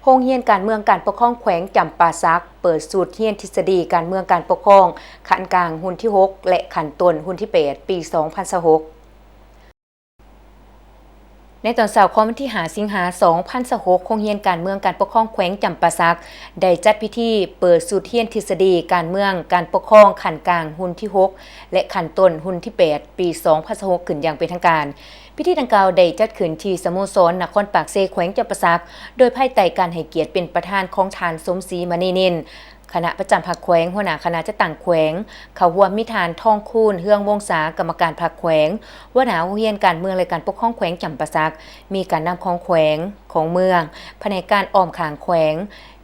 ໂຮງຮຽນການເມືອງການປົກຄອງແຂວງຈຳປາສັກ ເປີດສູດຮຽນທິດສະດີການເມືອງການປົກຄອງ ຂັ້ນກາງຮຸ່ນທີຫົກ ແລະ ຂັ້ນຕົ້ນຮຸ່ນທີແປດ ປີສອງພັນຊາວຫົກ. ໃນຕອນເຊົ້າຂອງວັນທີຫ້າ ສິງຫາ ສອງພັນຊາວຫົກ, ໂຮງຮຽນການເມືອງການປົກຄອງແຂວງຈຳປາສັກ ໄດ້ຈັດພິທີເປີດສູດຮຽນທິດສະດີການເມືອງການປົກຄອງ ຂັ້ນກາງຮຸ່ນທີຫົກ ແລະ ຂັ້ນຕົ້ນຮຸ່ນທີແປດ ປີສອງພັນຊາວຫົກ ຂຶ້ນຢ່າງເປັນທາງການ. ພິທີດັ່ງກ່າວໄດ້ຈັດຂຶ້ນທີ່ສະໂມສອນນະຄອນປາກເຊ ແຂວງຈຳປາສັກ ໂດຍພາຍໃຕ້ການໃຫ້ກຽດເປັນປະທານຂອງທ່ານ ສົມສີ ມະນີນິນ ຄະນະປະຈຳພັກແຂວງ, ຫົວໜ້າຄະນະຈັດຕັ້ງແຂວງ, ເຂົ້າຮ່ວມມີທ່ານ ທອງຄູນ ເຮືອງວົງສາ ກຳມະການພັກແຂວງ, ຫົວໜ້າໂຮງຮຽນການເມືອງ ແລະ ການປົກຄອງແຂວງຈຳປາສັກ, ມີການນຳຂອງແຂວງ, ຂອງເມືອງ, ພະແນກການອ້ອມຂ້າງແຂວງ,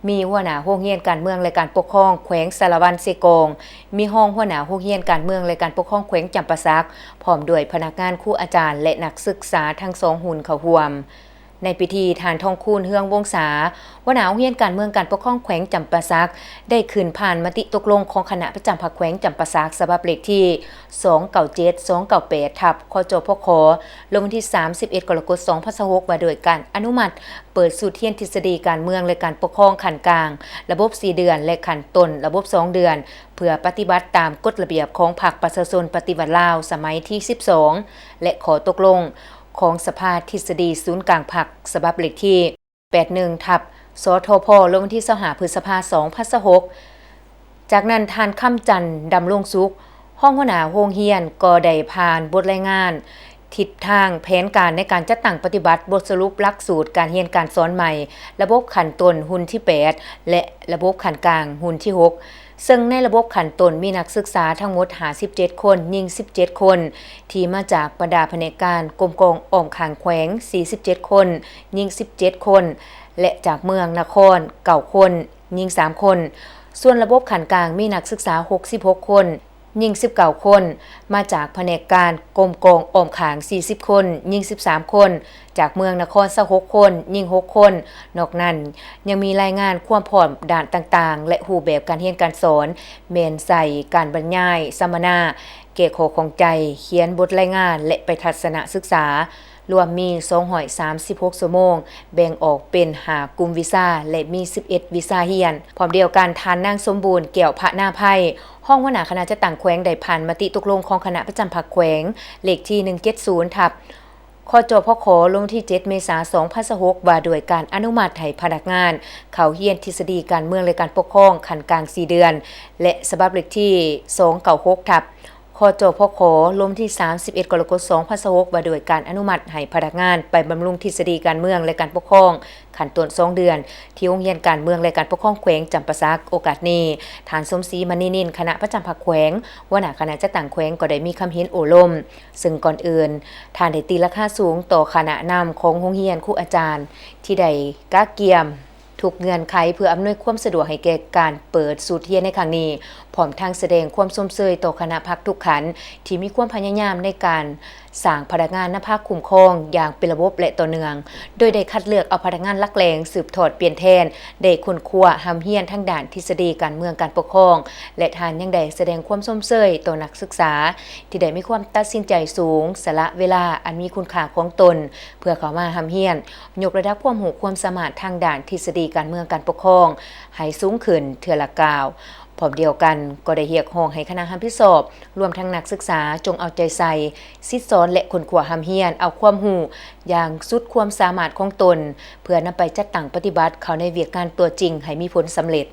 ມີຫົວໜ້າໂຮງຮຽນການເມືອງ ແລະ ການປົກຄອງແຂວງສາລະວັນເຊກອງ, ມີຮອງຫົວໜ້າໂຮງຮຽນການເມືອງ ແລະ ການປົກຄອງແຂວງຈຳປາສັກ, ພ້ອມດ້ວຍພະນັກງານ, ຄູອາຈານ ແລະ ນັກສຶກສາທັງສອງຮຸ່ນເຂົ້າຮ່ວມ. ໃນພິທີ, ທ່ານ ທອງຄູນ ເຮືອງວົງສາ ຫົວໜ້າໂຮງຮຽນການເມືອງການປົກຄອງແຂວງຈຳປາສັກ ໄດ້ຂຶ້ນຜ່ານມະຕິຕົກລົງຂອງຄະນະປະຈຳພັກແຂວງຈຳປາສັກ ສະບັບເລກທີສອງເກົ້າເຈັດ ສອງເກົ້າແປດ ທັບ ຄຈພຄ ລົງວັນທີສາມສິບເອັດ ກໍລະກົດ ສອງພັນຊາວຫົກ ວ່າດ້ວຍການອະນຸມັດເປີດສູດຮຽນທິດສະດີການເມືອງ ແລະ ການປົກຄອງຂັ້ນກາງ ລະບົບສີ່ເດືອນ ແລະ ຂັ້ນຕົ້ນ ລະບົບສອງເດືອນ ເພື່ອປະຕິບັດຕາມກົດລະບຽບຂອງພັກປະຊາຊົນປະຕິວັດລາວ ສະໄໝທີສິບສອງ ແລະ ຂໍ້ຕົກລົງ ຂອງສະພາທິດສະດີສູນກາງພັກ ສະບັບເລກທີແປດໜຶ່ງ ທັບ ສທພ ລົງວັນທີຊາວຫ້າ ພຶດສະພາ ສອງພັນຊາວຫົກ. ຈາກນັ້ນ, ທ່ານ ຄຳຈັນ ດຳລົງສຸກ ຮອງຫົວໜ້າໂຮງຮຽນ ກໍໄດ້ຜ່ານບົດລາຍງານທິດທາງແຜນການໃນການຈັດຕັ້ງປະຕິບັດບົດສະຫຼຸບຫຼັກສູດການຮຽນການສອນໃໝ່ ລະບົບຂັ້ນຕົ້ນຮຸ່ນທີແປດ ແລະ ລະບົບຂັ້ນກາງຮຸ່ນທີຫົກ ເຊິ່ງໃນລະບົບຂັ້ນຕົ້ນມີນັກສຶກສາທັງໝົດຫ້າສິບເຈັດຄົນ, ຍິງສິບເຈັດຄົນ, ທີ່ມາຈາກບັນດາພະແນກການກົມກອງອ້ອມຂ້າງແຂວງສີ່ສິບເຈັດຄົນ, ຍິງສິບເຈັດຄົນ ແລະ ຈາກເມືອງນະຄອນເກົ້າຄົນ, ຍິງສາມຄົນ. ສ່ວນລະບົບຂັ້ນກາງມີນັກສຶກສາຫົກສິບຫົກຄົນ, ຍິງສິບເກົ້າຄົນ, ມາຈາກພະແນກການກົມກອງອ້ອມຂ້າງສີ່ສິບຄົນ, ຍິງສິບສາມຄົນ, ຈາກເມືອງນະຄອນຊາວຫົກຄົນ, ຍິງຫົກຄົນ. ນອກນັ້ນ ຍັງມີລາຍງານຄວາມພ້ອມດ້ານຕ່າງໆ ແລະ ຮູບແບບການຮຽນການສອນ ແມ່ນໃສ່ການບັນຍາຍ, ສຳມະນາ, ແກ້ຂໍ້ຂ້ອງໃຈ, ຂຽນບົດລາຍງານ ແລະ ໄປທັດສະນະສຶກສາ, ລວມມີສອງຮ້ອຍສາມສິບຫົກຊົ່ວໂມງ, ແບ່ງອອກເປັນຫ້າກຸ່ມວິຊາ ແລະ ມີສິບເອັດວິຊາຮຽນ. ພ້ອມດຽວກັນ, ທ່ານນາງ ສົມບູນ ແກ້ວພະນາໄພ ຮອງຫົວໜ້າຄະນະຈັດຕັ້ງແຂວງ ໄດ້ຜ່ານມະຕິຕົກລົງຂອງຄະນະປະຈຳພັກແຂວງ ເລກທີໜຶ່ງເຈັດສູນ ທັບ ຄຈພຄ ລົງວັນທີເຈັດ ເມສາ ສອງພັນຊາວຫົກ ວ່າດ້ວຍການອະນຸມັດໃຫ້ພະນັກງານເຂົ້າຮຽນທິດສະດີການເມືອງ ແລະ ການປົກຄອງຂັ້ນກາງສີ່ເດືອນ ແລະ ສະບັບເລກທີສອງເກົ້າຫົກ ທັບ ຄຈພຄ ລົງວັນທີສາມສິບເອັດ ກໍລະກົດ ສອງພັນຊາວຫົກ ວ່າດ້ວຍການອະນຸມັດໃຫ້ພະນັກງານໄປບຳລຸງທິດສະດີການເມືອງ ແລະ ການປົກຄອງ ຂັ້ນຕົ້ນສອງເດືອນ ທີ່ໂຮງຮຽນການເມືອງ ແລະ ການປົກຄອງແຂວງຈຳປາສັກ. ໂອກາດນີ້, ທ່ານ ສົມສີ ມະນີນິນ ຄະນະປະຈຳພັກແຂວງ, ຫົວໜ້າຄະນະຈັດຕັ້ງແຂວງ ກໍໄດ້ມີຄຳເຫັນໂອ້ລົມ, ເຊິ່ງກ່ອນອື່ນ ທ່ານໄດ້ຕີລາຄາສູງຕໍ່ຄະນະນຳຂອງໂຮງຮຽນ, ຄູອາຈານ ທີ່ໄດ້ກະກຽມທຸກເງື່ອນໄຂ ເພື່ອອຳນວຍຄວາມສະດວກໃຫ້ແກ່ການເປີດສູດຮຽນໃນຄັ້ງນີ້, ພ້ອມທັງສະແດງຄວາມຊົມເຊີຍຕໍ່ຄະນະພັກທຸກຂັ້ນ ທີ່ມີຄວາມພະຍາຍາມໃນການ ສ້າງພະນັກງານນຳພາຄຸ້ມຄອງຢ່າງເປັນລະບົບ ແລະ ຕໍ່ເນື່ອງ, ໂດຍໄດ້ຄັດເລືອກເອົາພະນັກງານຫຼັກແຫຼ່ງສືບທອດປ່ຽນແທນ ໄດ້ຄົ້ນຄວ້າຮ່ຳຮຽນທາງດ້ານທິດສະດີການເມືອງການປົກຄອງ ແລະ ທ່ານຍັງໄດ້ສະແດງຄວາມຊົມເຊີຍຕໍ່ນັກສຶກສາທີ່ໄດ້ມີຄວາມຕັດສິນໃຈສູງ, ສະຫຼະເວລາອັນມີຄຸນຄ່າຂອງຕົນ ເພື່ອເຂົ້າມາຮ່ຳຮຽນ, ຍົກລະດັບຄວາມຮູ້ຄວາມສາມາດທາງດ້ານທິດສະດີການເມືອງການປົກຄອງໃຫ້ສູງຂຶ້ນເທື່ອລະກ້າວ. ພ້ອມດຽວກັນກໍໄດ້ຮຽກຮ້ອງໃຫ້ຄະນະຮັບຜິດຊອບ ລວມທັງນັກສຶກສາ ຈົ່ງເອົາໃຈໃສ່, ສິດສອນ ແລະ ຄົ້ນຄວ້າຮ່ຳຮຽນເອົາຄວາມຮູ້ຢ່າງສຸດຄວາມສາມາດຂອງຕົນ ເພື່ອນຳໄປຈັດຕັ້ງປະຕິບັດເຂົ້າໃນວຽກງານຕົວຈິງໃຫ້ມີຜົນສຳເລັດ.